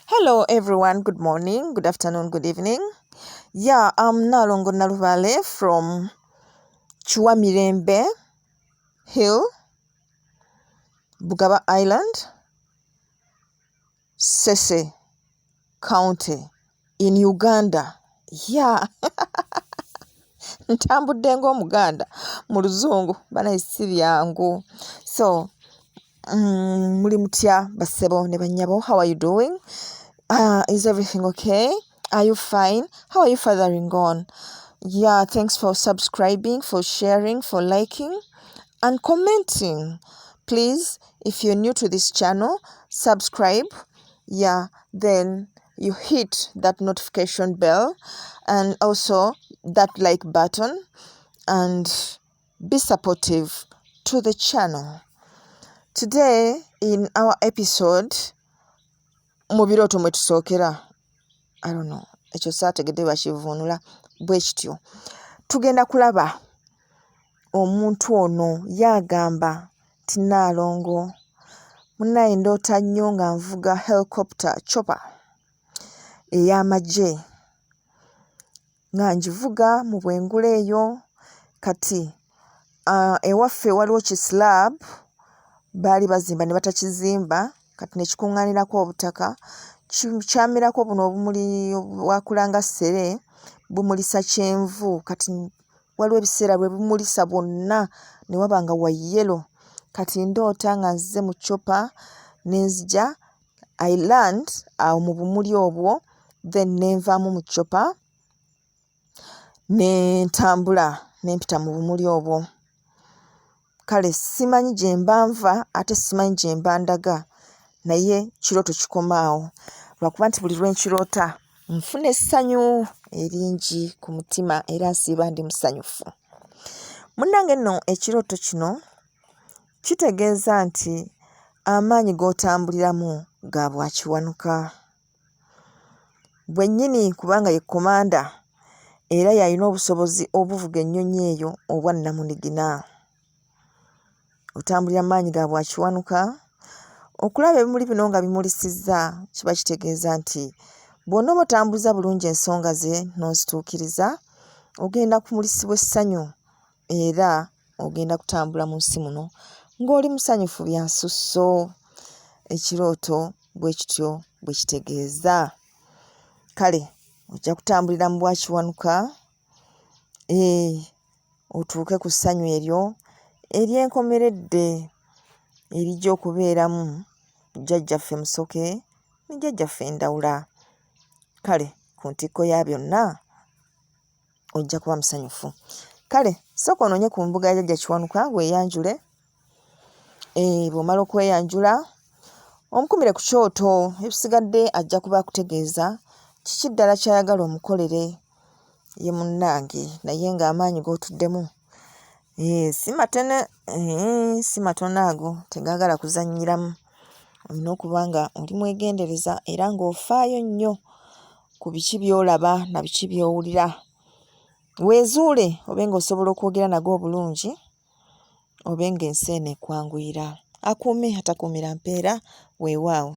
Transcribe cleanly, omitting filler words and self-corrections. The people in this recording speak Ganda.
Hello everyone, good morning, good afternoon, good evening. Yeah, I'm Nalongo Naluvale from Kiwamirembe Hill, Bugaba Island, Sese County in Uganda. Yeah. Ntambudde ng'Omuganda mu Luzungu banaye si byangu. So, muli mutya bassebo ne bannyabo? How are you doing? Is everything okay? Are you fine? How are you fathering on? Yeah, thanks for subscribing, for sharing, for liking and commenting. Please, if you're new to this channel, subscribe. Yeah, then you hit that notification bell and also that like button and be supportive to the channel. Today in our episode mu birooto mwe tusookera, I don't know, ekyo saategedde bakivuunula bwe kityo. Tugenda kulaba omuntu ono y'agamba nti Nnaalongo munnaye ndoota nnyo nga nvuga helicopter chopper ey'amagye nga ngivuga mu bwengula eyo. Kati ewaffe waliwo ki slab baali bazimba ne batakizimba, kati ne kikuŋŋaanirako obutaka, kyamerako buno obumuli obwakula nga ssere, bumulisa kyenvu. Kati waliwo ebiseera lwe bumulisa bwonna ne waba nga wa yellow. Kati ndoota nga nzize mu chopper ne nzija, I land awo mu bumuli obwo, then ne nvaamu mu chopper ne ntambula ne mpita mu bumuli obwo. Kale simanyi gye mba nva ate simanyi gye mba ndaga, naye kirooto kikoma awo lwakuba nti buli lwe nkiroota nfuna essanyu eringi ku mutima era nsiiba ndi musanyufu. Munnange nno ekirooto kino kitegeeza nti amaanyi g'otambuliramu ga bwakiwanuka bwennyini, kubanga ye commander era y'alina obusobozi obuvuga ennyonyi eyo obwa nnamunigina. Otambulira mu maanyi ga bwakiwanuka. Okulaba ebimuli bino nga bimulisizza kiba kitegeeza nti bw'onooba otambuza bulungi ensonga ze n'ozituukiriza, ogenda kumulisibwa essanyu era ogenda kutambula mu nsi muno ng'oli musanyufu bya nsusso. Ekirooto bwe kityo bwe kitegeeza. Kale ojja kutambulira mu bwakiwanuka, otuuke ku ssanyu eryo ery'enkomeredde erijja okubeeramu jjajjaffe Musoke ne jjajjaffe Ndawula. Kale ku ntikko ya byonna ojja kuba musanyufu. Kale sooka onoonye ku mbuga ya jjajja Kiwanuka weeyanjule. Bw'omala okweyanjula omukumire ku kyoto, ebisigadde ajja kuba akutegeeza kiki ddala ky'ayagala omukolere ye munnange, naye ng'amaanyi g'otuddemu si matono, si matono ago, tegaagala kuzannyiramu. Olina okuba nga oli mwegendereza era ng'ofaayo nnyo ku biki by'olaba na biki by'owulira. Weezuule obe ng'osobola okwogera nago obulungi, obe ng'ensi eno ekwanguyira. Akuume atakuumira mpeera, weewaawo.